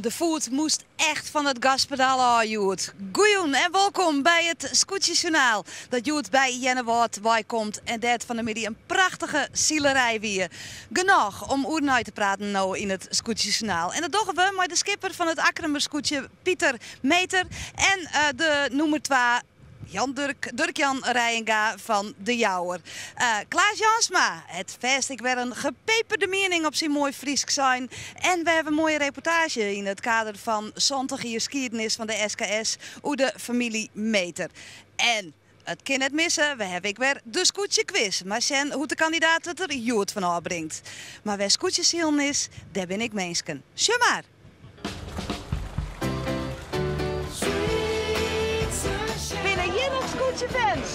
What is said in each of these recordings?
De foet moast echt fan it gaspedaal ôf hjoed. Goejûn en wolkom by it Skûtsjesjoernaal dat hjoed by Earnewâld weikomt en dêr't fan 'e middei in prachtige silerij wie. Genôch om oer nei te praten no yn it Skûtsjesjoernaal. En dat dogge we mei de skipper fan it Akkrumer skûtsje Pieter Meeter en de nûmer twa Jan Durk, Durk-Jan Reijenga fan De Jouwer. Klaas Jansma hat fêst ek wer in gepeperde miening op syn moai Frysk sein. En we hawwe in moaie reportaazje yn it kader fan 70 jier skiednis fan de SKS oer de famylje Meeter. En it kin net misse, we hawwe ek wer de skûtsjekwis. Mar sjen hoe't de kandidaat it der hjoed fan ôf bringt. Mar wêr skûtsjesilen is, dêr binne ek minsken. Sjoch mar! Binne hjir noch skûtsjefans?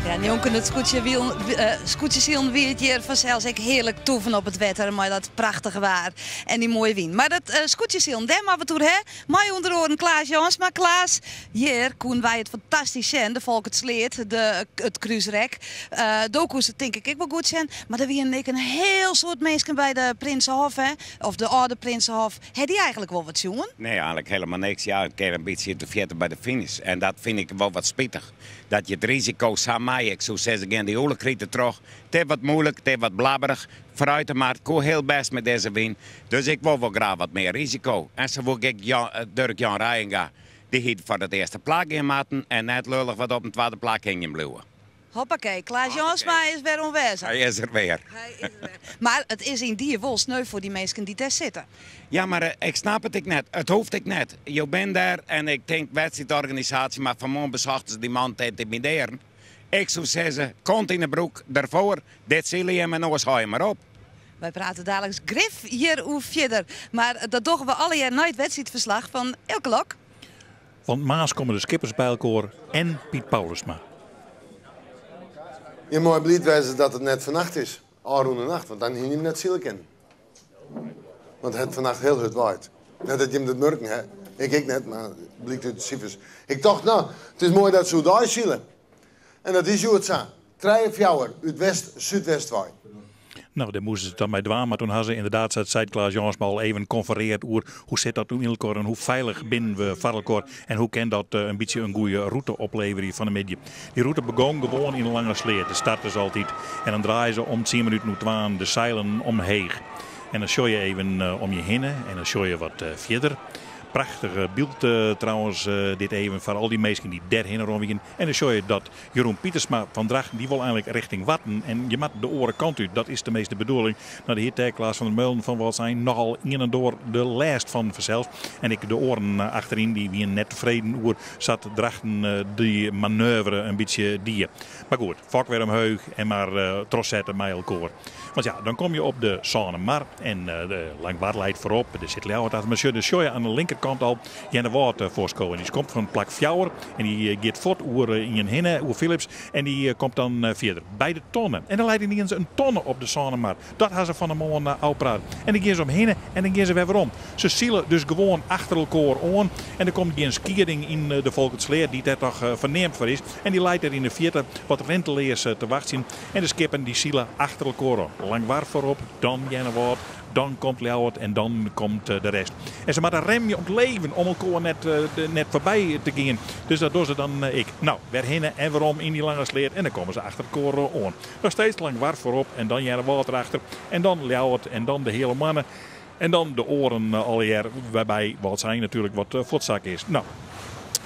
Ja, njonken it skûtsjesilen wie it hjir fansels ek hearlik toeven op it wetter mei dat prachtige waar en dy moaie wyn. Mar dat skûtsjesilen, dêr moatte we it oer ha mei ûnder oaren Klaas Jansma. Klaas, hjir koenen wy it fantastysk sjen, de Folkertssleat, de, it krúsrek. Do koest it tink ik ek wol goed sjen, mar der wienen ek in hiel soad minsken by de Prinsenhof, hè? Of de âlde Prinsenhof. Ha dy eigenlik wol wat sjoen? Nee, eigenlik helemaal niks. Ja, ik kin in bytsje te fierte by de finish. En dat fyn ik wol wat spitich. Dat je it risiko sa mei, ik soe sizze, gean dy oelekrite troch. It is wat moeilik, it is wat blabberich. Foarút mar, it koe hiel bêst mei dizze wyn. Dus ik wol wol graach wat mear risiko. En sa woe ik ek Durk Jan Reijenga, dy hie foar dat earste plak gean moatten en net lullich wat op in twadde plak hingjen bliuwe. Hoppakee, Klaas Jansma is wer oanwêzich. Hy is der wer. Hy is der wer. Mar it is yndie wol sneu foar dy minsken dy't dêr sitte. Ja, mar ik snap it ek net. It hoecht ek net. Jo binne dêr en ik tink wedstriidorganisaasje, mar fan 'e moarn besochten se dy man te yntimidearjen. Ik soe sizze, kont yn 'e broek derfoar, dit sile jim en oars hou je mar op. Wy prate daliks grif hjiroer fierder, mar dat dogge we allegear nei it wedstriidferslach fan Eelke Lok. Want moarns komme de skippers by elkoar en Piet Paulusma. Je meie bliid wêze dat it net fannacht is, ôfrûne nacht, want dan hiene jim net sile kinnen. Want it hat fannacht hiel hurd waaid. Net dat jim dat murken ha, ik ek net, mar it blykt út de sifers. Ik tocht, no, it is moai dat se oerdei sile. En dat is hjoed sa. Trije, fjouwer út west-súdwest wei. No, dêr moasten se it dan mei dwaan, mar toen ha se ynderdaad, sa't seit Klaas Jansma, al even konfereard oer hoe sit dat no yn elkoar en hoe feilich binnen we foar elkoar en hoe kin dat in bytsje in goede rûte opleverje fan 'e middei. Dy rûte begong gewoan yn de Lange Sleat, de start is altyd, en dan draaie se om tsien minuten oer twaen de seilen omheech. En dan sjoch je even om je hinne en dan sjoch je wat fierder. Prachtige byld trouwens dit even foar al dy minsken dy't dêrhinne rûn wienen. En dan sjoch je dat Jeroen Pietersma fan Drachten, dy wol eigenlik richting Warten en je moatte de oare kant út. Dat is teminsten de bedoeling. No, de hear Klaas van der Meulen fan Wâldsein nochal ien en doar de lêst fan fansels. En ek de oaren achteryn dy wienen net tefreden oer sa't Drachten dy manoeuvre in bytsje die. Mar goed, fok wer omheech en mar trochsette mei elkoar. Want ja, dan kom je op de Sânemar en Langwar leit foarop, der sit Ljouwert achter. Mar sjoch, dan sjoch je aan de linkerkant al Earnewâld foarskowen. Dy komt fan plak fjouwer en dy giet fuort oer ien hinne, oer Philips. En dy komt dan fierder by de tonne. En der leit yniens in tonne op de Sânemar. Dat ha se fan 'e moarn ôfpraat. En dan gean se omhinne en dan gean se wer werom. Se sile dus gewoan achter elkoar oan. En der komt gjin skieding yn de Folkertssleat, dy't dêr toch ferneamd foar is. En dy leit dêr yn de fierte wat rinteleas te wachtsjen. En de skippen dy sile achter elkoar oan. Langwar foarop, dan Earnewâld, dan komt Ljouwert en dan komt de rest. En se moatte remje om it leven om elkoar net, net foarby te gean. Dus dat dogge se dan ek. No, wer hinne en werom yn dy Lange Sleat en dan komme se achter elkoar oan. Noch steeds Langwar foarop en dan Earnewâld derachter en dan Ljouwert en dan de Heale Moanne en dan de oaren allegear, wêrby Wâldsein natuerlik wat fuortsakke is. No.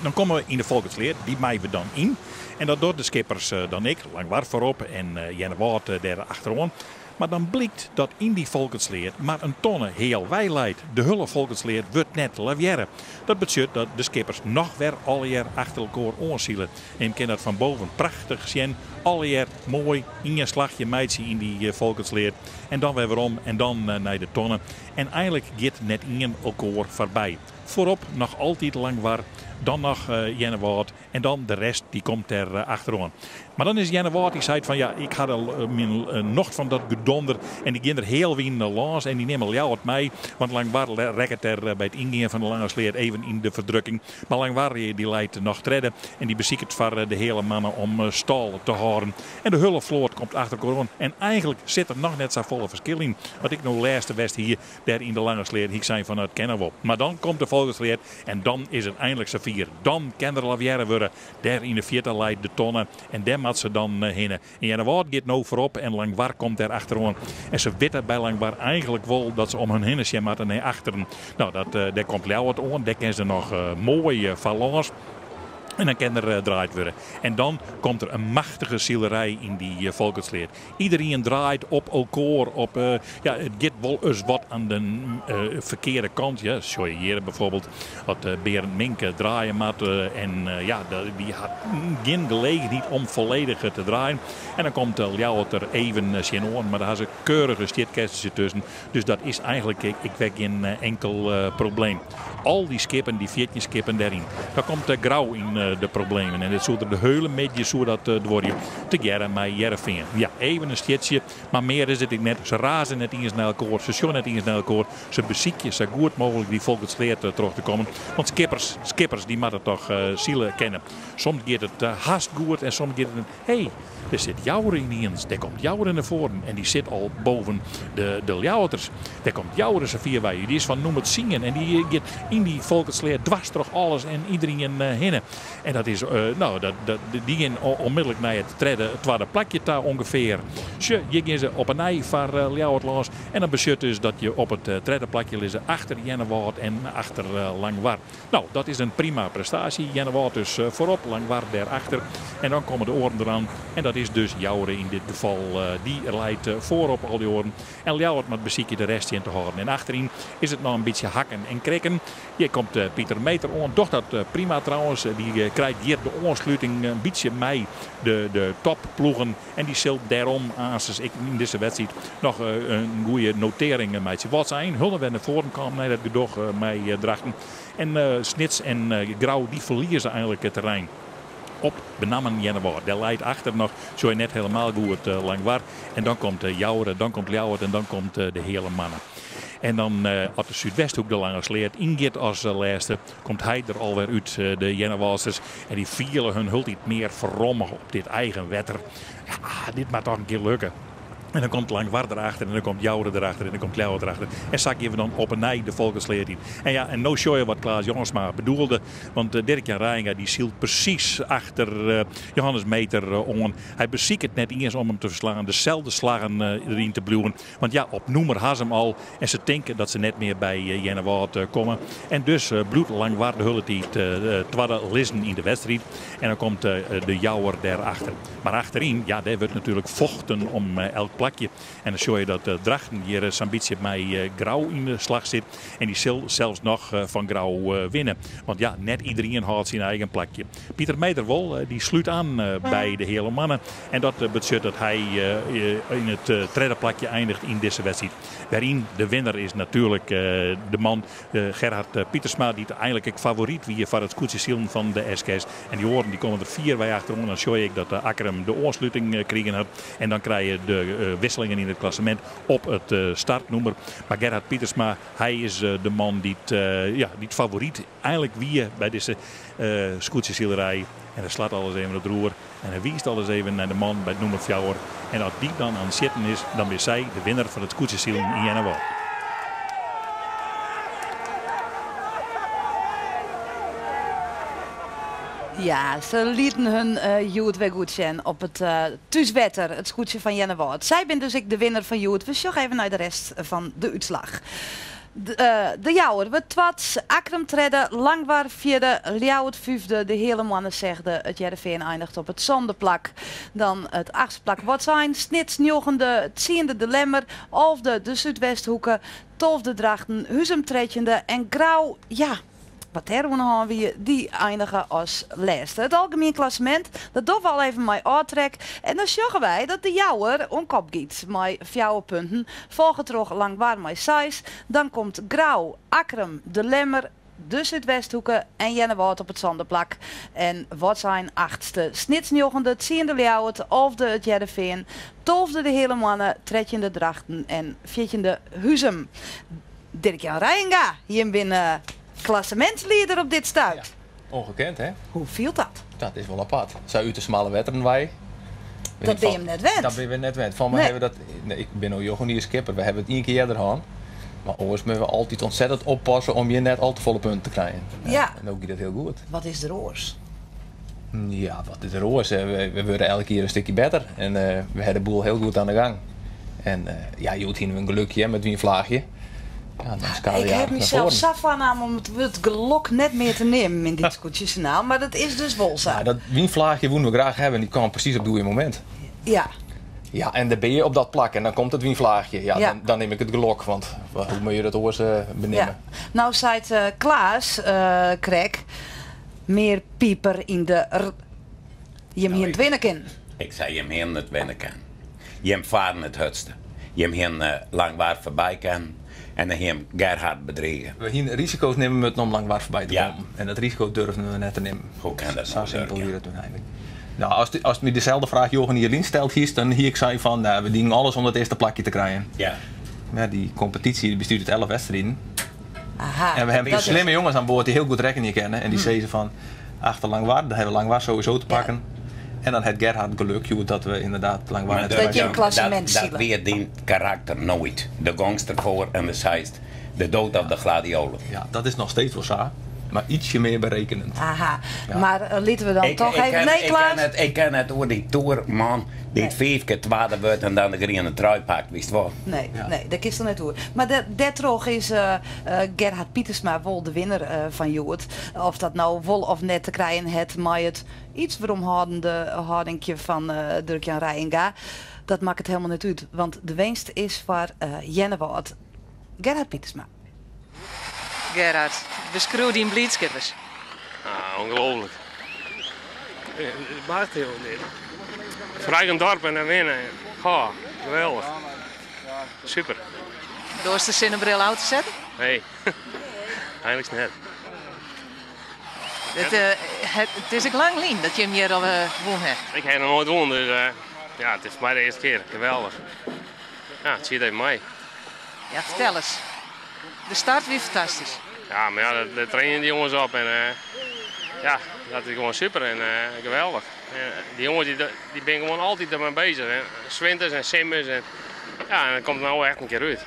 Dan komme we yn de Folkertsleat, dy meie we dan yn. En dat docht de skippers dan ek, Langwar foarop en Earnewâld dêr achteroan. Mar dan blykt dat yn dy Folkertsleat mar in tonne healwei leit. De hiele Folkertsleat wurdt net lavearre. Dat betsjut dat de skippers noch wer allegear achter elkoar oansile. En jim kinne dat fan boven prachtich sjen. Allegear moai ien slachje meitsje yn dy Folkertsleat. En dan wer werom en dan nei de tonne. En einlik giet net ien elkoar foarby. Foarop noch altyd Langwar, dan noch Earnewâld en dan de rest dy komt der achteroan. Mar dan is Earnewâld dy seit fan ja, ik ha der myn nocht fan dat gedonder en dy gean der healwyn lâns en dy nimme Ljouwert mei, want Langwar rekket der by it yngean fan de Lange Sleat even yn de ferdrukking. Mar Langwar dy leit noch tredde en dy besiket foar de heale mannen om stâl te hâlden. En de hiele float komt achter elkoar oan en eigenlik sit der noch net safolle ferskil yn. At ik no lêste west hie dêr yn de Lange Sleat hie ik sein fan it kin noch wol. Mar dan komt de Folkertsleat en dan is it einlik safier. Dan kin der lavearre wurde. Dêr yn de fierte leit de tonne en dêr moat se dan hinne. En Earnewâld giet no foarop en Langwar komt dêr achteroan. En se witte by Langwar eigenlik wol dat se om hun hinne sjen moatte nei achteren. No, dat, dêr komt Ljouwert oan. Dêr kin se noch moai foar lâns. En dan kin der draaid wurde. En dan komt der in machtige silerij yn dy Folkertsleat. Iderien draait op elkoar. Op, ja, it giet wol ris wat oan de ferkearde kant. Ja, sjoch je hjir bijvoorbeeld dat Berend Mink draaie moat. En ja, dy hat gjin gelegenheid om folledich te draaien. En dan komt Ljouwert der even tsjinoan. Mar dêr ha se keurige stjitkestjes tusken. Dus dat is eigenlik ek wer gjin enkel probleem. Al dy skippen, dy 14 skippen dêryn. Dan komt Grou yn de problemen. En dit soe der de hiele middei soe dat duorje. Tegearre mei Hearrenfean. Ja, even in stjitsje, mar mear is it ek net. Se raze net iens nei elkoar, se sjogge net iens nei elkoar. Se besykje sa goed mooglik dy Folkertsleat troch te kommen. Want skippers, skippers dy moatte toch sile kinne. Soms giet it hast goed en soms giet it net. Hé, der sit Joure yniens. Dêr komt Joure nei foaren en dy sit al boven de, de Ljouwerters. Dêr komt Joure safier wei. Dy is fan nûmer tsien en dy giet yn dy Folkertsleat dwars troch alles en iderien hinne. En dat is, no, dat, dat, dy gean onmiddellik nei it tredde, twadde plakje ta ûngefear. Sjoch, hjir gean se op 'e nij foar Ljouwert lâns. En dat betsjut dus dat je op it tredde plakje lizze achter Earnewâld en achter Langwar. No, dat is in prima prestaasje. Earnewâld dus foarop, Langwar dêrachter. En dan komme de oaren deroan. En dat is dus Joure yn dit gefal. Dy leit foarop al dy oaren. En Ljouwert moat besykje de rest tsjin te hâlden. En achteryn is it noch in bytsje hakken en krikken. Hjir komt Pieter Meter oan. Docht dat prima trouwens. Dy krijt hjir de oansluting in bytsje mei de, de topploegen. En dy sil dêrom aansens ek yn dizze wedstriid noch in goede notearring meitsje. Wâldsein hulle wer nei foaren kaam nei dat gedoch mei Drachten. En Snits en Grou dy ferlieze eigenlik it terrein op benammen Earnewâld. Dêr leit achter noch, sjoch je net helemaal goed, Langwar. En dan komt Joure, dan komt Ljouwert en dan komt de Heale Manne. En dan as de Súdwesthoek de Lange Sleat yngiet as lêste, komt hy der alwer út, de Earnewâldsters. En dy fiele hun hieltyd mear ferromme op dit eigen wetter. Ja, dit moat toch in kear lukke. En dan komt Langwar derachter en dan komt Joure derachter en dan komt Ljouwert derachter. En sa gean we dan op 'e nij de Folkertsleat yn. En ja, en no sjogge je wat Klaas Jongsma bedoelde. Want Dirk-Jan Reijenga dy sylt presys achter Johannes Meter oan. Hy besiket net iens om him te ferslaan, deselde slaggen deryn te bliuwen. Want ja, op nûmer ha se him al en se tinke dat se net mear by Earnewâld komme. En dus bliuwt Langwar de hiele tiid twadde lizzen yn de wedstriid. En dan komt de Jouwer dêrachter. Mar achteryn, ja, dêr wurdt natuerlik fochten om elk plakje. En dan sjogge je dat Drachten hjir sa'n bytsje mei Grou yn de slach sit. En dy sil sels noch fan Grou winne. Want ja, net iderien hâldt syn eigen plakje. Pieter Meter wol, dy slút aan by de Heale Manne. En dat betsjut dat hy yn it tredde plakje eindigt yn dizze wedstriid. Wêryn de winner is natuerlik de man Gerhard Pietersma, dy't eigenlik ek favoryt wie foar it skûtsjesilen fan de SKS. En dy oaren dy komme der fier wei achteroan. Dan sjoch ik dat Akkrum de oansluting krigen hat. En dan krije je de wisselingen yn it klassemint op it startnûmer. Mar Gerhard Pietersma, hy is de man dy't, ja, dy't favoryt eigenlik wie by dizze skûtsjesilerij. En hy slacht alles even op it roer. En hy wiist alles even nei de man by it nûmer fjouwer. En as dy dan oan it sjitten is, dan binne sy de winner fan it skûtsjesilen yn Earnewâld. Ja, se lieten hun hjoed wer goed sjen op it thúswetter, it skûtsje fan Earnewâld. Sy binne dus ek de winner fan hjoed. We sjogge even nei de rest fan de útslach. De Jouwer wurdt twads, Akkrum tredde, Langwar fjirde, Ljouwert fyfde, de Heale Moanne sechde, It Hearrenfean einiget op it sânde plak. Dan it achtste plak Wâldsein, Snits njoggende, tsiende De Lemmer, alfde de Súdwesthoeke, tolfde Drachten, Huzum trettjinde en Grou, ja, wat dêr oan de hân wie, dy einige as lêste. It algemien klassemint, dat dogge we al even mei ôftrek. En dan sjogge wy dat De Jouwer oan kop giet mei fjouwer punten, folge troch Langwar mei seis. Dan komt Grou, Akkrum, De Lemmer, de Súdwesthoeke en Earnewâld op it sânde plak. En Wâldsein achtste, Snits njoggende, tsiende Ljouwert, alfde It Hearrenfean, tolfde De Heale Moanne, trettjinde Drachten en fjirtjinde Huzum. Dirk-Jan Reijenga, jim binne klassemintslieder op dit stuit. Ja, ongekend hè? Hoe fielt dat? Dat is wol apart. Sa út de smelle wetteren wei. Dat binne jim net wend. Dat binne we net wend. Fan, we hawwe dat, nee, ik bin no njoggen jier skipper, we hawwe it ien kear earder hân. Mar oars moatte we altyd ontzettend oppasse om hjir net al te folle punten te krijen. Ja. En no giet it hiel goed. Wat is der oars? Ja, wat is der oars? We wurde elk jier in stikje better en we hawwe de boel hiel goed oan de gang. En ja, hjoed hiene we in gelukje met wynflaachje. Ja, dan skade Ik je heb aardich naar mysels foaren. sa foarnaam om it wurd gelok net mear te neamen yn dit skûtsjesjoernaal, mar dat is dus wol sa. Ja, dat wynflaachje woene we graach hawwe en dy kaam presys op it goede momint. Ja. Ja, en dêr binne je op dat plak en dan komt it wynflaachje. Ja, Ja. Dan nim ik it gelok, want hoe moat je dat oars beneame? Ja. Nou seit Klaas krekt, mear piper yn de r. Jim hiene it winne kinnen. Ik sei, jim hiene it winne kinnen. Jim faren it hurdste. Jim hiene Langwar foarby kinnen en dan hie jim Gerhard bedrige. We hiene risiko's nimme moatten om Langwar foarby te Ja. kommen. En dat risiko durfden we net te nimmen. Hoe kin dat Sa no, simpel Dirk-Jan? wie dat úteinlik. Nou, ast my deselde fraach njoggen jier lyn steld hiest, dan hie ik sein fan, nou, we dienen alles om dat earste plakje te krijen. Ja. Mar dy kompetysje bestiet út 11 wedstriden. Aha, En we hawwe dat is slimme jonges oan board dy't hiel goed rekkenje kinne. En dy sizze fan, achter Langwar, dan hawwe we Langwar sowieso te pakken. En dan hat Gerhard geluk hjoed dat we ynderdaad Langwar Maar net Dat je in klassement dat sile. wie dyn karakter noait. Do gongst derfoar en do seist, de dood of de gladiolen. Ja, dat is noch steeds wol sa, mar ietsje mear berekenend. Aha, Ja. mar litte we dan toch even... Nee, Klaas? Ik kin net oer dy toerman dy't fiif kear twadde wurdt en dan de griene trui pakt, witst wol. Nee, Ja. nee, dêr kinst der net oer. Mar dêrtroch is Gerhard Pietersma wol de winner fan hjoed. Oft dat no wol of net te krijen hat mei it iets weromhâldende hâldinkje fan Dirk-Jan Reijenga, dat makket helemaal net út, want de winst is foar Earnewâld. Gerhard Pietersma. Gerhard, beskriuw dyn blydskip ris. Ah, ongelooflijk. Het maakt helemaal niet. Foar eigen dorp en dan winnen. Goh, geweldich. Super. Doarst de sinnebril ôf te setten? Nee, eigenlik net. It is ek lang lyn dat jim hjir al wûn ha. Ik ha noch noait wûn, dus ja, it is foar my de earste kear. Geweldich. Ja, it siet even mei. Ja, fertel ris. De start wie fantastysk. Ja, mar ja, dêr traine dy jonges op en ja, dat is gewoan super en geweldich. Dy jonges dy binne gewoan altyd dermei bezich. En 's winters en simmers en ja, en dat komt no echt in kear út.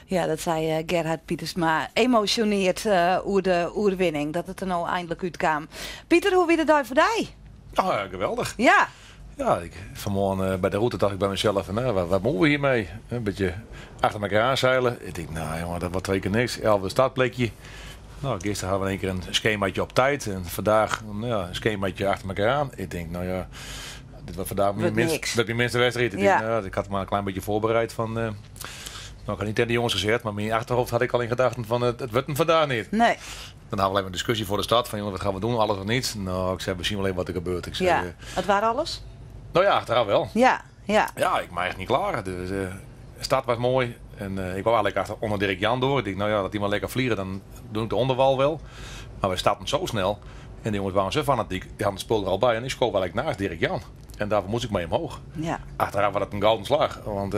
Ja, dat sei Gerhard Pietersma. Emosjoneard oer de oerwinning, dat it der no einlik útkaam. Pieter, hoe wie de dei foar dy? Oh ja, geweldich. Ja. Ja, fanmoarn by de rûte tocht ik by mysels fan, nou, wat moatte we hjirmei? In bytsje achter elkoar oansile. Ik tink, nou jongen, dat wurdt 2 kear niks. 11e startplekje. Nou, gisteren hadden we in één keer een schemaatje op tijd. En vandaag, nou ja, een schemaatje achter elkaar aan. Ik denk, nou ja, dit wordt vandaag Wordt niks. mijn minste wedstrijd. Ik denk, nou, ik had me een klein beetje voorbereid van, nou, ik had niet tegen de jongens gezegd, maar in mijn achterhoofd had ik al in gedachten van, het wordt hem vandaag niet. Nee. Dan hadden we even een discussie voor de start van, jongen, wat gaan we doen, alles of niets? Nou, ik zei, we zien wel even wat er gebeurt. Ik zei, Ja, het waren alles? Nou ja, achteraf wel. Ja, ja. Ja, ik mag echt niet klagen. Dus de start was mooi. En ik wou eigenlijk achter onder Dirk Jan door. Ik dacht, nou ja, dat die maar lekker vliegen, dan doe ik de onderwal wel. Maar we startten zo snel. En die jongens waren zo fanatiek. Die hadden het spul er al bij. En ik schoof eigenlijk naast Dirk Jan. En daarvoor moest ik mee omhoog. Achteraf was het een gouden slag. Want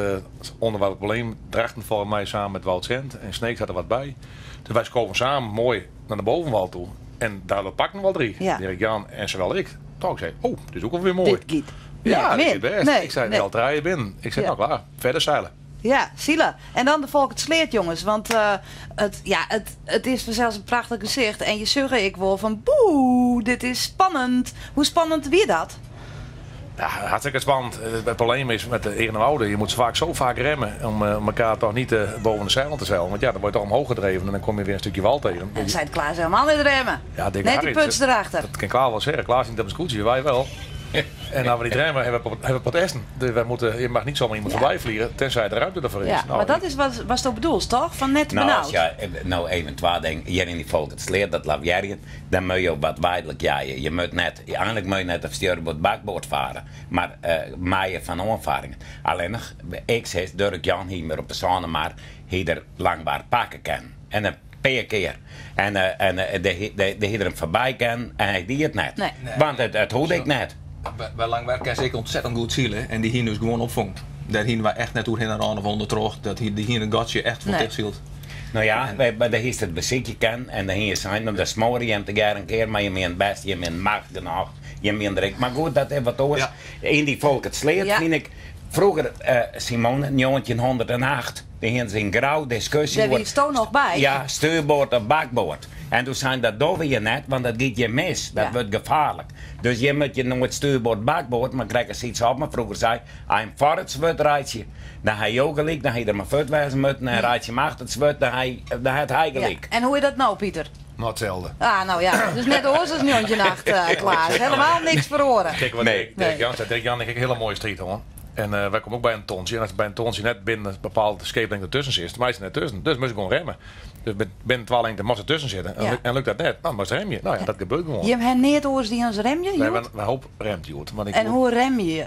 onder was het probleem. Drachten volgens mij samen met Wout Cent. En Sneek zat er wat bij. Dus wij schoven samen mooi naar de bovenwal toe. En daardoor pakten we wel 3. Dirk Jan en zowel ik. Toen ik zei, oh, dit is ook alweer mooi. Dit giet. Ja, Nee, dit is min. best. Nee, ik zei, nee. wel draaien binnen. Ik zei, nou klaar, verder zeilen. Ja, Sila. En dan de volk het sleert, jongens. Want het is vanzelfs een prachtig gezicht. En je zegt ik wel van, boe, dit is spannend. Hoe spannend wie dat? Ja, hartstikke spannend. Het probleem is met de Eernewoude, je moet vaak zo vaak remmen om elkaar toch niet boven de zeilen te zeilen. Want ja, dan word je toch omhoog gedreven en dan kom je weer een stukje wal tegen. En zei het Klaas helemaal niet remmen. Ja, Net die Harry, puts erachter. Dat kan Klaas wel zeggen. Klaas is niet op een scootje, wij wel. En als we niet remmen, hebben we protesten. Dus wij moeten, je mag niet zomaar iemand voorbij vliegen, tenzij de ruimte ervoor is. Ja, Nou, maar dat is wat, was toch bedoeld, toch? Van net Nou, benauwd. als je nou even twee dingen, hier in die volk het sleert, dat lavierjen, dan moet je wat wijdelijk jaaien. Je moet net, eigenlijk moet je net op stuurboord bakboord varen, maar maaien van aanvaringen. Alleen nog, ik zeg, Dirk Jan hier maar op de zone, maar hier er langbaar pakken kan. En een paar keer. En de hier hem voorbij kan en hij deed het net. Nee. Want het hoorde ik net. Bij Langwerk kan zeker ontzettend goed zielen en die hier dus gewoon opvangt. Daar hien wij echt net hoe heen en aan of onder terug, dat die hier een gatje echt voor Nee. dicht zielt. Nou ja, wij, daar is het beziekje ken en dan hier zijn om de smoren je hem te gaan een keer, maar je bent best, je bent macht genoeg, je bent druk. Maar goed, dat is wat oors. Ja. In die volk het sleert, Ja. vind ik. Vroeger, Simone, 1908, die hadden ze een grauw discussie. Daar over- wie Stoon nog bij. Ja, stuurboord of bakboord. En toen zijn dat doen we je net, want dat gaat je mis. Dat Ja. wordt gevaarlijk. Dus je moet je nooit stuurboord, bakboord, maar krijg eens iets op. Maar vroeger zei hij, een voor het zwart rijdt je. Dan hij ook gelijk, dan hij er maar voet wijzen moet. En dan rijdt je hem achter het zwart, dan, hij, dan had hij Ja. gelijk. En hoe is dat nou, Pieter? Nou, hetzelfde. Ah, nou ja, dus net oors als nacht, Klaas. Helemaal niks verloren. Kijk wat Nee. Dirk, Dirk Jan zei. Dirk Jan en ik een hele mooie street hoor. En wij komen ook bij een tontje. En als bij een tontje net binnen een bepaalde scheeplengte ertussen zit, maar hij is er net tussen. Dus moest ik gewoon remmen. Dus binnen 12 lengte moest er tussen zitten. En, Ja. en lukt dat net, nou, moest rem je. Nou ja, dat gebeurt gewoon. Je hebt net oors die ons remje, Wij Joet? hebben een hoop remt, Joet. Want ik En hoe rem je je?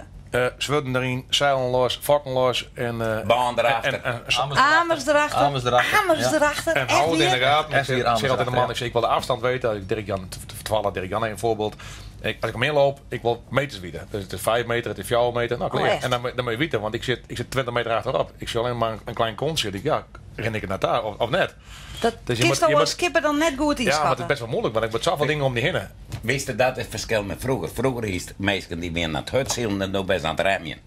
Zwudden erin, zeilen los, fokken los en... Baan erachter. En, Amers erachter. Amers erachter. Amers Ja. erachter. en Echt houden in de weer? gaten. Ik Echt zeg, weer zeg Amers altijd de man, erachter, ik zeg, ik wil de afstand weten. Als ik Dirk Jan, toevallig Dirk Jan een voorbeeld. Ik, als ik hem inloop, ik wil meters wieden. Dus het is 5 meter, het is 4 meter. Nou, klaar. Oh, echt? en dan moet je weten, want ik zit 20 meter achterop. Ik zie alleen maar een klein kontje. Ik, ja, ren ik het naar daar of net. Dat Dus je kist moet- al je als moet- skipper dan net goed Ja, maar het inschatten. is best wel moeilijk, want ik moet zoveel dingen om die heen. Wist je dat het verschil met vroeger? Vroeger is het mensen die weer naar het hut zielen en nu best aan het remmen.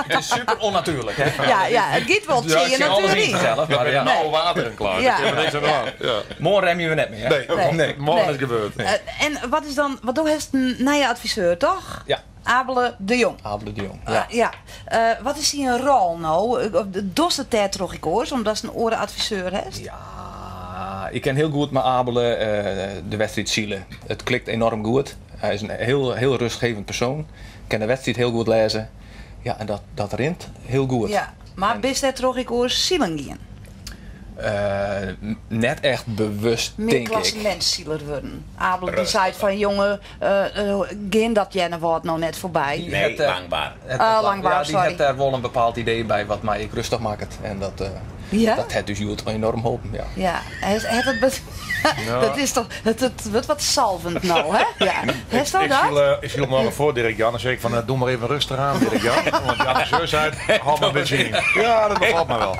Het is super onnatuurlijk, hè? Ja, ja, het gaat wel Ja, zie ik je zie alles natuurlijk in niet. zelf, maar ja. Nou, water en klaar. Ja. Ik heb er niks aan de hand. Ja. Morgen rem je net meer, hè? Nee, Nee. morgen Nee. is het gebeurd. En wat is dan, wat doe je een nieuwe adviseur, toch? Ja. Abele de Jong. Abele de Jong, Ja. ja. ja. Wat is die een rol nou? De dosse tijd toch ik hoor, omdat ze een orenadviseur heeft. Ja, ik ken heel goed met Abele de wedstrijd zielen. Het klikt enorm goed. Hij is een heel, heel rustgevend persoon. Kan de wedstrijd heel goed lezen. Ja, en dat rint heel goed. Ja, maar bist dat toch ik hoor zielen gaan? Net echt bewust, Meer denk ik. klassementsieler worden. Abele die zei van jongen, geen dat jenne wordt nou net voorbij. Die Nee, het, Langbaar. Ah, Langbaar, ja, die sorry. heeft daar wel een bepaald idee bij wat mij ik rustig maakt. En dat, Ja? dat het dus Joet enorm hopen. Ja. Ja, het, het, dat is toch, het wordt wat salvend nou, hè? Ja. Heeft Ik dat? viel, ik viel morgen voor Dirk Jan en zei ik van, doe maar even rustig aan Dirk Jan. Want Jan is zus uit, haal maar benzine. Ja, dat bevalt me wel.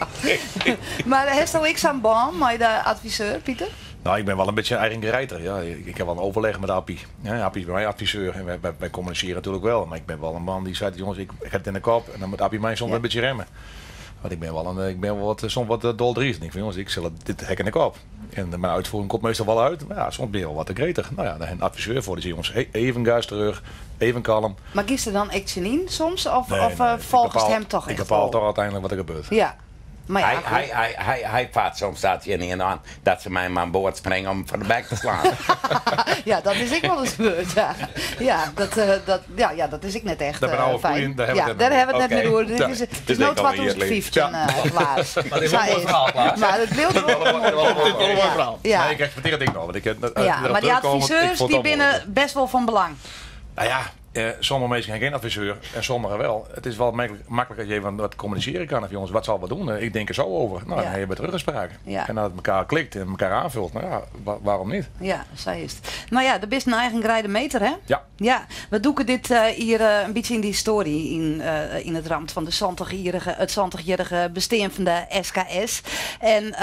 Maar heeft al ik zo'n baan met de adviseur, Pieter? Nou, ik ben wel een beetje een eigen gerijter. Ja, ik heb wel een overleg met Appie. Ja, Appie is bij mij adviseur en wij communiceren natuurlijk wel. Maar ik ben wel een man die zei, jongens, ik heb het in de kop. En dan moet Appie mij soms Ja. een beetje remmen. Want ik ben wel, een, ik ben wel wat, soms wat doldriest. En ik van, jongens, ik zal het, dit hek in de kop. En mijn uitvoering komt meestal wel uit. Maar ja, soms ben je wel wat te gretig. Nou ja, daar heb een adviseur voor. Die zegt, jongens, even gas terug, even kalm. Maar kiest er dan action in soms? Of, Nee, of nee, ik volgens bepaal- hem toch Ik echt bepaal wel? toch uiteindelijk wat er gebeurt. Ja. Maar ja, Hij, goed. hij vaart soms dat je niet aan dat ze mij maar aan boord springen om voor de bek te slaan. ja, dat is ik wel eens gebeurd. Ja, ja, dat, ja, ja, dat is ik net echt Daar ben eh, oude fijn. koeien, daar hebben we ja, het net daar hebben we het net Oké. meer over. Dit Ja. is, het is is nou denk ik al een jaar 2015, Klaas. Maar dit is wel een mooi verhaal, Klaas. Maar het beeld wel een mooi verhaal. Ja. Nee, ik respecteer het ding nog. Want ik, Ja, erop maar die terugkomen, ik adviseurs vond het die al mooi. binnen best wel van belang. Nou ja, sommige mensen zijn geen adviseur en sommigen wel. Het is wel makkelijk dat je even wat communiceren kan. Of jongens, wat zal we doen? Ik denk er zo over. Nou, Ja. dan heb je teruggespraak. Ja. En als het elkaar klikt en elkaar aanvult, nou ja, waarom niet? Ja, zij is het. Nou ja, dat is een eigen grijde meter, hè? Ja. Ja, we doeken dit hier een beetje in die historie in het rand van de het 70-jarige bestaan van de SKS. En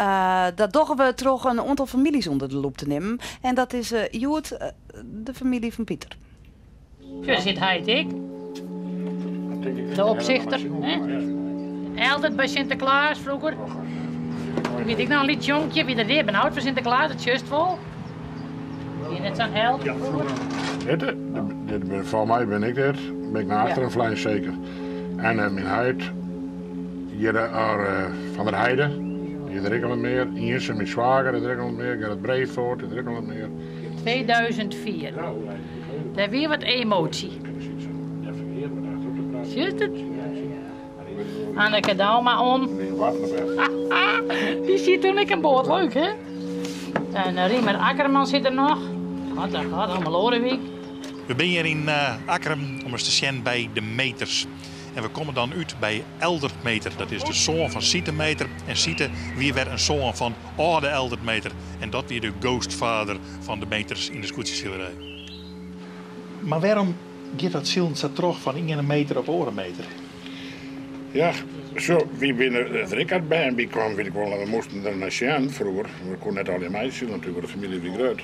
dat doggen we toch een aantal families onder de loep te nemen. En dat is Joert, de familie van Pieter. Zo zit hij het ik. De opzichter. Hè? Altijd bij Sinterklaas vroeger. Toen weet ik nog een lied jonkje, wie dat deed, ben oud voor Sinterklaas, dat juist vol. Wie net sa'n held? Dit, dit, foar my bin ik dit. Ben ik nei achteren flein seker. En myn heit, hjir Van der Heide, die der ek al wat mear. Iens en myn swager is der ek al wat mear. Gerrit Breevoort is der ek al wat mear. 2004. Dêr wie wat emotie. Sjochst it? Anneke Douma om. Dy siet toen ek in boat, leuk hè? En Riemer Akkerman sit der noch. God, oh god, allemaal Loadewyk. We binne hjir yn Akkrum om ris te sjen by de meters. En we komme dan út by Eldert Meter. Dat is de soan fan Siete Meter. En Siete wie wer in soan fan âlde Eldert Meter. En dat wie de ghostvader fan de meters yn de skûtsjesilerij. Mar wêrom giet dat silen sa troch fan iene meter op oare meter? Ja, zo, wy binne der ek as bern by kaam, wit ik wol, en we moasten der nei sjen froeger. We koene net allegear meisile natuerlik, want de famylje wie grut.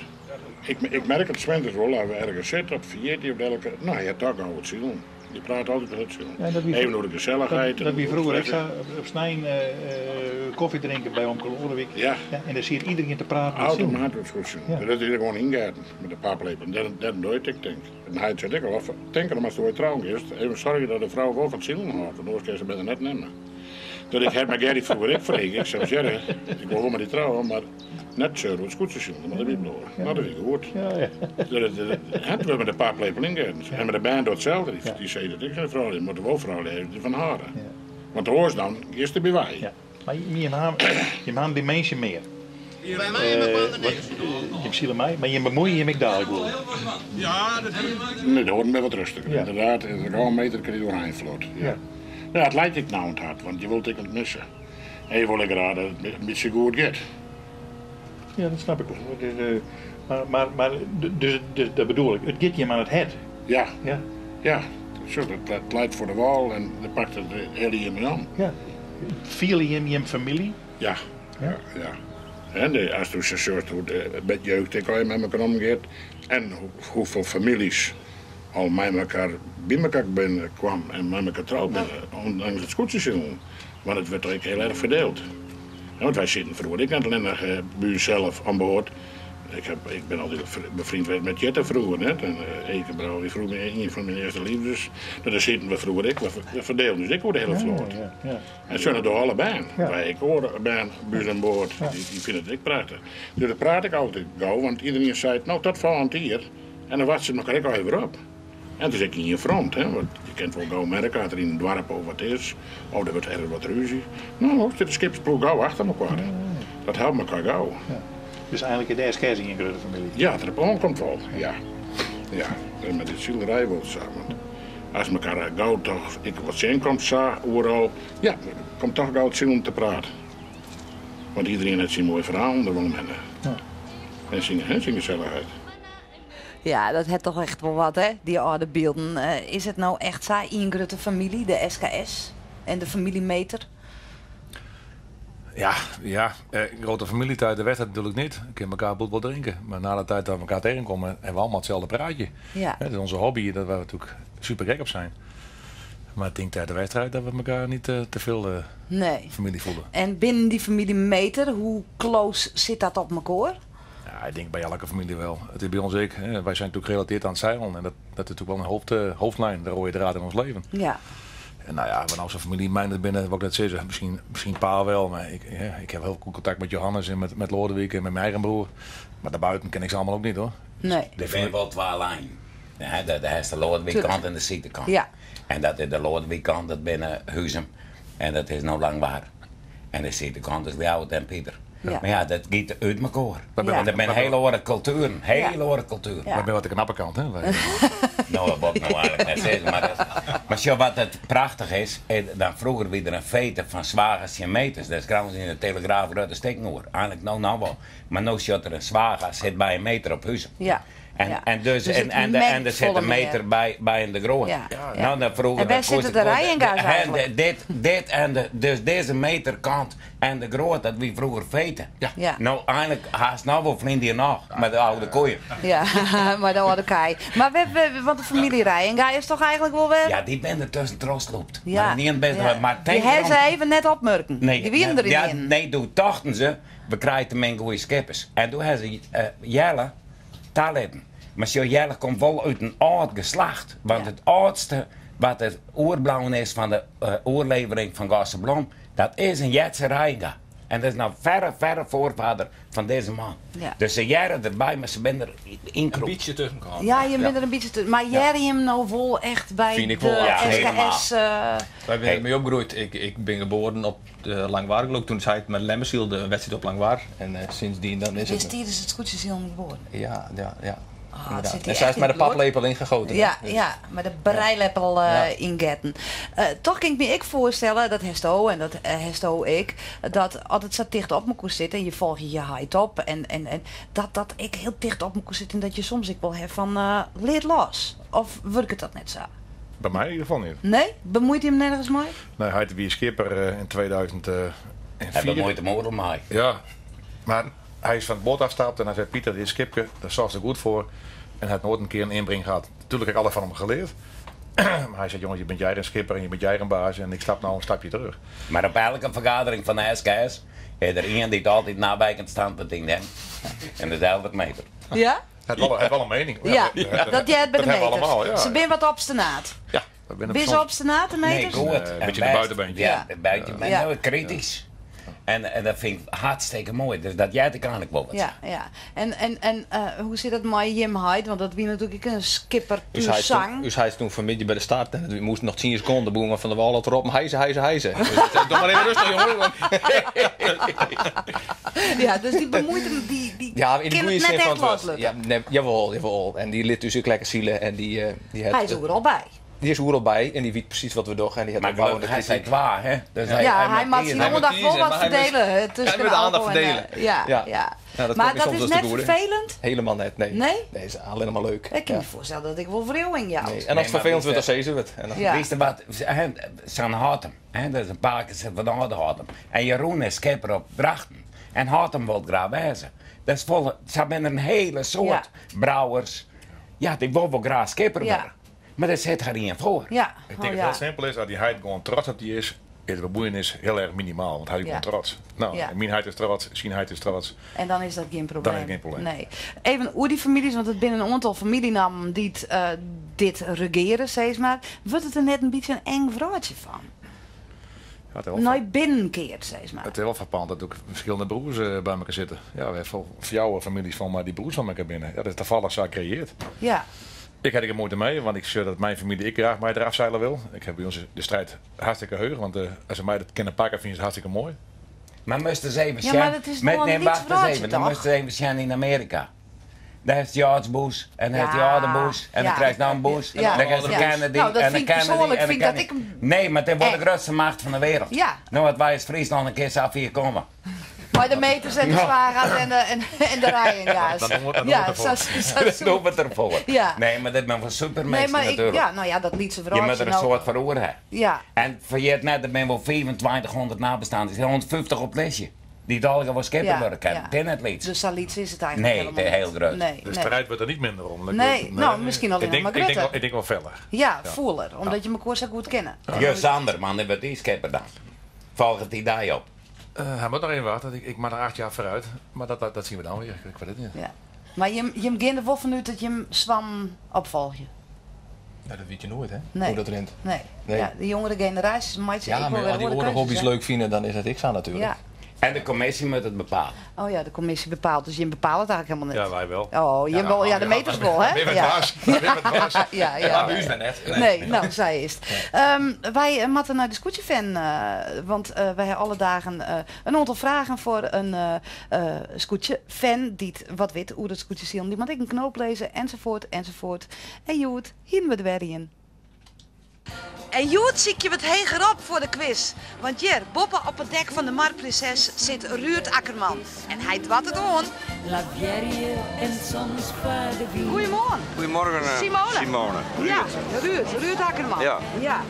Ik, ik merk it swinters wol, as we ergens sitte op ferjierdei of dergelike, no, hy hat toch gau it silen. Je praat altyd oer it silen. Ja, dat wie Even oer de gesellichheid. Dat wie froeger ek sa. Op snein kofje drinke by omke Loadewyk. Ja. En dêr siet iderien te praten oer it silen. Automatisch oer it silen. Dat is der gewoan yngetten met de paplepel. En dêrom doe ik it ek, tink. En hy sei ek al, tink derom ast oait trouwen giest, even soargje dat de frou wol fan it silen hâldt, want oars kinst se better net nimme. Dat ik ha mei Gerry froeger ek frege, ik sei, Gerry, ik wol wol mei dy trouwe, mar net seuren oer it skûtsjesilen, dan moat derby bliuwe. No, dat wie goed. Dat wurdt mei de paplepel yngetten. En mei de bern docht itselde, dy sizze dat ek tsjin de froulju, moatte wol froulju hawwe dy't derfan hâlde. Want oars dan giest derby wei. Mar jim ha in diminsje mear. Jim sile mei, mar jim bemuoie jim ek dalik wol. Nee, de oaren binne wat rêstiger. Ynderdaad, as ik al in meter krij oerhein flot. Ja. Ja, it leit ek no oan it hert, want je wilt ek net misse. En je wolle graach dat it in bytsje goed giet. Ja, dat snap ik wol. Mar, mar, dus, dat bedoel ik, it giet jim oan it hert. Ja. Ja. Ja, sjoch, dat leit foar de wâl en dêr pakt it hiele jier mei om. Ja. Fiele jim jim famylje? Ja. Ja. Ja. En ast sa sjochst hoe't de jeugd ek allegear mei mekoar omgiet en hoefolle famyljes al mei mekoar by mekoar binne kwam en mei mekoar troud binne, ûndanks it skûtsjesilen. Want it wurdt ek hiel erch ferdield. Want wy sieten froeger ek net allinnich by ússels oan board. Ik, heb, ik bin altyd befriend west met Jette froeger, net? En Eke Brouwer wie froeger ien fan myn earste liefdes. No, dêr sieten we froeger ek. We ferdielden ús ek oer de hiele float. En sa dogge alle bern. Wy ek oare bern by ús oan board. Dy fine it ek prachtich. Dus dat praat ik altyd gau, want iderien seit, no, tot folgjend jier. En dan wachtsje se mekoar ek allegear wer op. En it is ek ien front, hè, want je kinne wol gau merke as der yn in doarp of wat is, of der wurdt ergens wat rúzje. No, dan stiet de skippersploech gau achter mekoar. Dat helpt mekoar gau. Dus eigenlik is de SKS ien grutte famylje? Ja, as it derop oankomt wol, ja. Ja, dat mei de silerij wol sa. Want as mekoar gau toch ek wat tsjinkomt sa oeral, ja, komt toch gau it silen te praat. Want iderien hat syn moaie ferhalen der wol omhinne. En syn, hè, syn gesellichheid. Ja, dat hat toch echt wol wat, hè, dy âlde bylden. Is it no echt sa ien grutte famylje, de SKS en de famylje Meter? Ja, ja. Grote familie de wedstrijd natuurlijk niet. We kunnen elkaar goed wel drinken. Maar na de tijd dat we elkaar tegenkomen, hebben we allemaal hetzelfde praatje. Dat is onze hobby, dat we natuurlijk super gek op zijn. Maar ik denk tijdens de wedstrijd dat we elkaar niet te veel Nee. familie voelen. En binnen dy famylje Meter, hoe close sit dat op mekoar? Ja, ik denk by elke famylje wol. It is by ús ek. Hè. Wy binne natuerlik gerelatearre oan it seilen. En dat is natuerlik wol in hoofdlijn, de rode draad yn ons leven. En no ja, wannear't sa'n famylje mijnder binne, wol ik net sizze. Miskien pa wol, mar ik, ja, ik ha hiel goed kontakt mei Johannes en mei Loadewyk en mei myn eigen broer. Mar dêrbûten ken ik se allegear ek net hoor. Nee. Der binne wol twa lijnen. Dêr hast de Loadewykkant en de Sietekant. En dat is de Loadewykkant, dat binne Huzum en dat is no Langwar. En de Sietekant is Ljouwert en Pieter. Mar ja, dat giet út mekoar. Want dat binne hiele oare kultueren. Hiele oare kultueren. Wy binne wat de knappe kant, hè? No, dat wol ik no eigenlik net sizze. Mar sjoch, wat it prachtich is, dan froeger wie der in fete fan swagers tsjin meters. Dêr skreauwen se yn de Telegraaf grutte stikken oer. Eigenlik no noch wol. Mar no sjocht der in swager sit by in meter op Huzum. En, en, dus, Dus en, it en, en mengt der sit folle in meter mear. by in de Groot. No, dan froeger En wêr dat sitte kost- de Reijenga's en eigenlik? dit en de, dus dizze meterkant en de Groot, dat wie froeger fete. No, eigenlik hast no wol ferline jier noch, mei de âlde koeien. Ja, mei de âlde kij. Mar want de famylje Reijenga is toch eigenlik wol wer... Ja, dy binne der tuskentroch slûpt. Mar ien bist mar Dy tink ha derom. se even net opmurken. Nee, Dy wienen der ja, ynienen. nee, doe tochten se, we krije te min goede skippers. En doe ha se Jelle. Talitten. Mar sjoch, Jelle komt wol út in âld geslacht, want it âldste wat der oerbleaun is fan de oerlevering fan Gosse Blom, dat is in Jetze Reiga. En dat is nou verre, verre voorvader fan dizze man. Ja. Dus se hearre derby, mar se binne der Een bytsje tuskenkaam. Ja, je binne der in bytsje tusken. Mar hearre jim no wol echt by Fyn ik de wol, ja. SKS? Wy binne dermei opgroeid. Ik, ik bin geboren op de Langwar, geloof ik. Toen sei it mei Lemmersyl, de wedstriid op Langwar. En sindsdien dan is Bist it... tidens it skûtsjesilen geboren? Ja, ja, ja. Oh, Inderdaad. sit En dy sy echt is mei yn de it bloed. paplepel ingegoten. Ja, Dus- ja, mei de brijleppel yngetten. Toch kin ik my ek foarstelle, dat hesto en dat hesto ek, dat as it sa ticht op mekoar sit en je folgje je heit op en, en, en dat dat ek hiel ticht op mekoar sit en dat je soms ek wol ha fan lit los. Of wurket dat net sa? By my yn ieder gefal net. Nee? Bemuoit him nergens mei? Nee, heit wie skipper yn 2004. Hy bemuoit him oeral mei. Ja, mar hy is fan it boat afstapt en hy sei, Pieter, dit skipke, dêr soarchst goed foar. En hy hat noait in kear in ynbring gehad. Natuerlik ha ik alles fan him geleard. Mar hy sei, jonges, je bent jij een skipper en je bent jij een baas en ik stap nou in stapje terug. Mar op elke fergadering fan de SKS is der ien dy't altyd in ôfwikend standpunt ynnimt. En dat is Eldert Meeter. Ja? Hy hat wol, hy hat wol in miening. Ja, dat heart by de Dat hawwe we meters. allemaal, ja. Se binne wat obstinaat. Ja, dat binne Binne se soms- obstinaat, de Nee, meters? goed. Nee, En een beetje de best. buitenbeentje. Ja, de buiten, Ja. maar kritisch. En dat vind ik hartstikke moai. Dus dat heart ik eigenlijk wol wat. Ja, ja. En hoe sit dat mei jim heit? Want dat wie natuerlik ek in skipper Us puer heit toen, sang. ús heit toen fanmiddei by de start en we moasten noch 10 sekonden begûn Van der Wal al te roppen hijsen, hijsen, hijsen. Dus ik zei, doe mar even rêstich jongen. Want Ja, dus dy bemuoit him, dy Ja, yn de kin goede it sin net fan echt it wurd. loslitte. Ja, nee, jawol, jawol. En dy lit ús ek lekker sile en dy hat Hy is oeral by. Dy is oeral by en dy wit presys wat we dogge en dy hat Mar opbouwende gelokkich, hy sei krityk. twa, hè? Dus hy, Ja, hy hy moat moat kiezen. syn Hy moat oandacht wol kiezen, wat mar hy moat- ferdele hy tusken moat de aandacht alkohol en, ferdele. ja, Ja. ja. Nou, dat Maar komt dat soms is dus te net goede. ferfelend? Hielendal net, nee. Nee? Nee, is allinnich mar leuk. Ik kin Ja. my foarstelle dat ik wol wriuwing jout. Nee. En as it Nee, mar ferfelend wurdt, wist dan sizze we it. En dan, Ja. Witst wat, hè, sa'n Hattem, hè, dat is in pake fan âlde Hattem. En Jeroen is skipper op Drachten. En Hattem wol graach wêze. Dat is folle, sa binne der in hiele soad brouwers. Ja, dy wol wol graach skipper Ja. wurde. Mar dêr sit har ien foar. Ja. Ik Oh, denk dat ja. it hiel simpel is, as dyn heit gewoan trots op dy is, is de bemuoienis hiel erch minimaal, want hy is Ja. gewoan trots. No, Ja. en myn heit is trots, syn heit is trots. En dan is dat gjin probleem. Dan is het gjin probleem. Nee. Even oer dy famyljes, want it binne in oantal famyljenammen dy't dit regeare, sis mar. Wurdt it der net in bytsje in eng wrâldsje fan? Ja, it is wol Nei binnen keard, sis mar. It is wol frappant dat ek ferskillende broers by elkoar sitte. Ja, we hawwe fjouwer famyljes fan mei dy broers fan elkoar binne. Ja, dat is tafallich sa kreëarre. Ja. Ik ha der gjin muoite mei, want ik sjoch dat myn famylje ek graach mei eraf seile wol. Ik ha by ús de striid hartstikke heech, want as se my dat kinne pakke, fine se it hartstikke moai. Mar moatst ris even Ja, mar sjen. dat is Met, wol in nee, lyts wacht eens wrâldsje, even. Dan toch? moatst even sjen yn Amearika. Dêr is George Bush en dan Ja, die âlde Bush en dan ja. krijst no in Bush. Ja. Dan krijst de Ja. Kennedy Nou, dat en de vind ik Kennedy persoonlijk en de vind ik dat Kennedy. ik hem Nee, mar dit wordt de Eng. grutste macht fan de wereld. Ja. No, wat wy as Fryslân in kear sa fier komme. Mei de meters en de zwaarga's en de rijen, ja. Dat doen we, dat doen we Ja, erfoar. zo, Dat doen we erfoar. Ja. Nee, mar dit binne wol superminsken Nee, maar ik, natuerlik. ja, nou ja, dat liet ze Je vooral. moet der in soad foar oer ha. Ja. En ferjit net, der binne wol 2500 nabesteanden. Der sitte 150 op it listje. Dy't allegear wol skipper wurde kinne. ja. It is net lyts. Dus sa lyts is it eigentlik Nee, hielendal it is net. hiel grut. Nee, De nee. striid wurdt der net minder om. Dat Nee, ik- nou, miskien al Ik denk, mar ik denk, grutter. wel, ik denk wol feller. Ja, fûler, omdat je elkoar sa goed kenne. Ja, Sander, man, dy wurdt dy skipper dan. Folget dy dy op. Hy moat noch even wachtsje. Ik, ik moat noch 8 jier foarút. Mar dat, dat, dat sjogge we dan wer. Ik wit it net. Ja. Mar jim, jim geane der wol fanút dat jim soannen opfolgje. Ja, dat wit je noait, hè? Nee. Hoe dat rint. Nee. Nee. Ja, de jongere generaasjes meitsje Ja, ek mar wol as wer dy oare oare keuzes, hobby's hè? leuk fine, dan is dat ek sa natuerlik. Ja. En de kommisje moat it bepale. Oh ja, de kommisje bepaalt. Dus jim bepale it eigentlik hielendal net. Ja, wy wol. Oh, jim wol, ja, de meters wol, hè? Wer wat Ja. baas. Wer wat baas. Ja, ja. Maar by ús wer net. Nee, no, sa is it. Wy moatte nei de skûtsjefan, want wy hawwe alle dagen in oantal fragen foar in skûtsjefan dy't wat wit oer it skûtsjesilen. Dy moat ek in knoop lizze, ensafuort, ensafuort. En hjoed hiene we der wer ien. En hjoed sykje we it hegerop foar de kwis. Want hjir, boppe op it dek fan de Marprinses, sit Ruurd Akkerman. En hy doart it oan. Lavearje en soms foar de wyn. Goeiemoarn. Goedemorgen, Simone. Simone. Ja, Ruurd. Ruurd, Ruurd Akkerman. Ja. ja.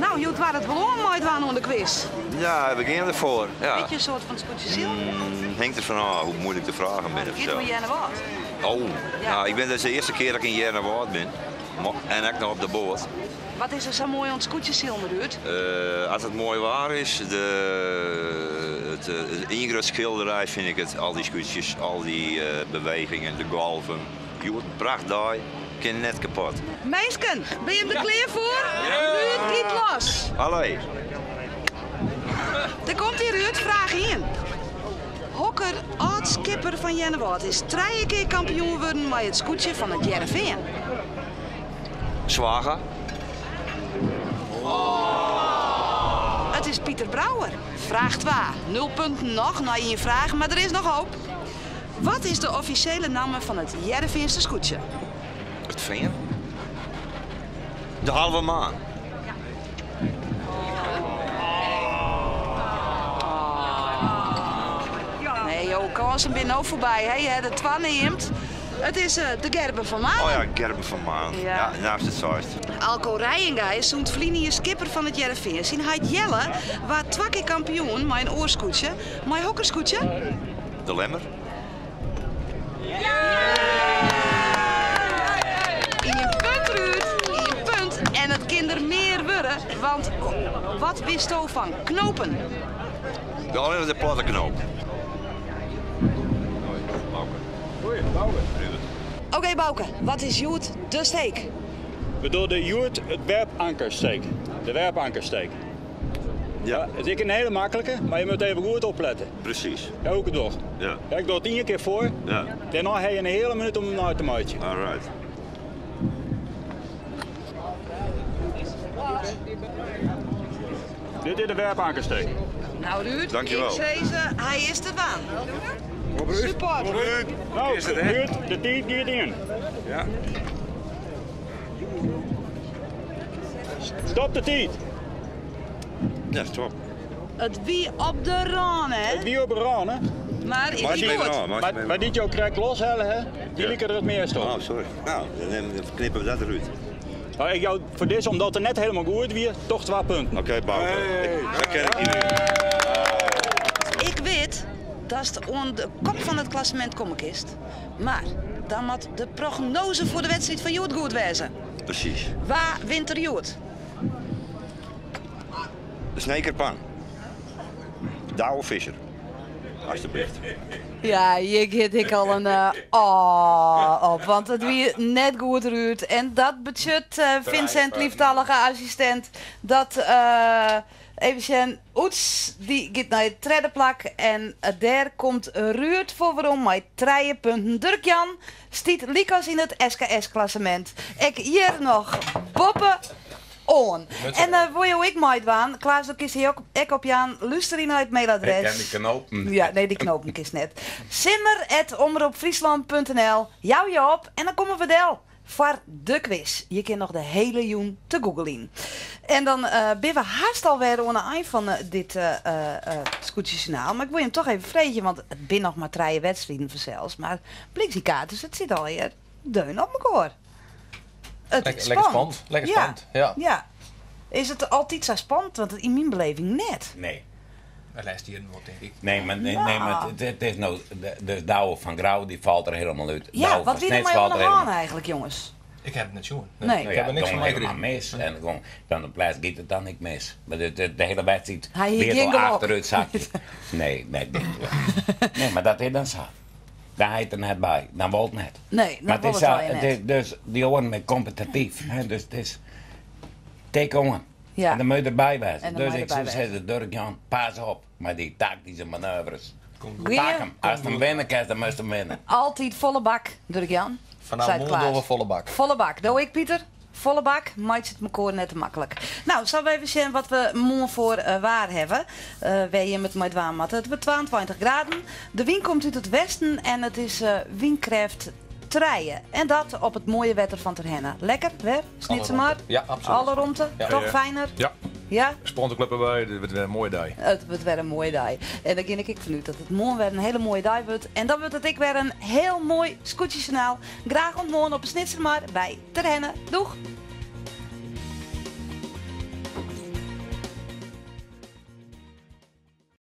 No, hjoed doart it wol oan meidwaan oan de kwis. Ja, we geane derfoar. Ja. Witte je in soad fan it skûtsjesilen? Hinget der fanôf hoe muoilik de fragen binne. It giet oer Earnewâld. Oh, Ja. no, ik bin dus de earste kear dat ik yn Earnewâld bin. En ek noch op de boat. Wat is der sa moai oan it skûtsjesilen, Ruurd? As it moai waar is, it ien grut skilderij fyn ik it. Al dy skûtsjes, al dy bewegingen, de golven. Hjoed in prachtdei, kin net kapot. Minsken, binne jim der klear foar? Ruud giet los. Allee. Der komt ie Ruud, fraach ien. Hokker âld-skipper fan Earnewâld is trije kear kampioen wurden mei it skûtsje fan It Hearrenfean? Zwaga. It is Pieter Brouwer. Fraach twa. Nul punten noch nei ien fraach, mar der is noch hoop. Wat is de offisjele namme fan it Hearrenfeanster skûtsje? It Fean? De Halve Maan. Nee, jo kânsen binne no foarby. Hè? Je ha der twa neamd. It is de Gerben van Manen. Oh ja, Gerben van Manen. Ja, ja is it seist. Alco Reijenga is sûnt ferline jier skipper fan it Hearrenfean. Syn heit Jelle waard twa kear kampioen mei in oar skûtsje. Mei hokker skûtsje? De Lemmer. Ien punt, Ruud. Ien punt. En it kin der mear wurde, want wat witsto fan knopen? Allinnich de platte knoop. Oké Bauke, wat is hjoed de steek? We dogge hjoed it werpankersteek. De werpankersteek. Ja. It is ek in hiele maklike, mar je moatte even goed oplette. Presys. Ja, hoe ik it doch. Ja. Ik doch it ien kear foar. Ja. Dêrnei ha je in hiele minút om him nei te meitsjen. All right. Dit is de werpankersteek. Nou Ruud, Dankjewel. ik sei se, hy is te dwaan. Support. Nou, Ruud, de tiid giet yn. Ja. Stop de tiid. Ja, stop. It wie op de râne, hè? It wie op de râne. Mar is hy goed? Mar dy't jo krekt loshelle ha, dy like der it meast op. Oh, sorry. Nou, dan knippe we dat derút. Nou, ik jou foar dizze, omdat it net hielendal goed wie, toch twa punten. Oké, Bouke. Dat ken ik niet meer. Ik wit datst oan de kop fan it klassemint komme kinst, mar dan moat de prognoaze foar de wedstriid fan hjoed goed wêze. Presys. Wa wint der hjoed? De Snekerpan. Douwe Visser. Alsjeblieft. Ja, hjir giet ek al in oh op, want it wie net goed Ruud. En dat betsjut, Vincent, lieftallige assistint, dat even sjen, Oeds dy giet nei it tredde plak en dêr komt Ruud foar werom mei trije punten. Durk Jan stiet lykas yn it SKS-klassemint ek hjir noch boppe oan. En wol jo ek meidwaan? Klaas, do kinst dy ek opjaan. Lúster yn nei it mailadres. Ik ken dy knopen. Ja, nee, dy knopen kinst net. Simmer@omropfryslan.nl Jou je op en dan komme we del foar de kwis. Je kin noch de hele jûn te googlejen. En dan binne we hast alwer oan 'e ein fan dit Skûtsjesjoernaal. Mar ik wol jim toch even freegje, want it binne noch mar trije wedstriden fansels. Mar bliksykaters, it sit allegear deun op mekoar. It is Lekker spannend. Lekker spannend, ja. Ja. Is it altyd sa spannend? Want yn myn beleving net. Nee. De lêste jierren wol, tink ik. Nee, mar, nee, nee, mar it, it is no, dus Douwe van Grou die falt der hielendal út. Ja, Douwe wat van wie der Snits mei oan falt de der hân helemaal eigentlik, jonges? Ik ha it net sjoen. Nee. Nou Ik ja, ha der niks gong fan helemaal meikrigen. mis. En gong, dan op lêst giet it dan ek mis. Mar de, de, de hiele wedstriid Hy hie wie it gjin al gelok. achterút sakje. Nee, nee, nee. Nee, mar dat is dan sa. Dan hy it der net by. Dan wol it net. Nee, dan Mar it wol is it sa, allegear it net. is dus dy oaren binne kompetityf. Hè, dus it is tik oan. Ja. En dan moat je derby wêze. En dan Dus moat je ik soe derby wêze. sizze, Durk Jan, pas op mei dy taktyske manoeuvres. Goeie. Pak him. Ast him winne kinst, dan moatst him winne. Altyd folle bak, Durk Jan. Fanôf Seit moarn Klaas. dogge we folle bak. Folle bak. Do ek, Pieter? Folle bak, meitsje it mekoar net te maklik. Nou, sille we even sjen wat we moarn foar eh, waar hawwe. Eh, wêr jim it mei dwaan moatte. It wurdt 22 graden. De wyn komt út it westen en it is eh, wynkrêft trije. En dat op it moaie wetter fan Terherne. Lekker, wer? Snitsermar? Ja, absolút. Alle romte? Ja. Toch Ja. fijner? Ja. Ja? Sponsorclub erbij, dit wurdt wer in moaie dei. It wurdt wer in moaie dei. En dan gean ik ek fanút dat it moarn wer in hiele moaie dei wurdt. En dan wurdt it ek wer in hiel moai skûtsjesjoernaal. Graach oant moarn op 'e Snitsermar by Terherne. Doeg!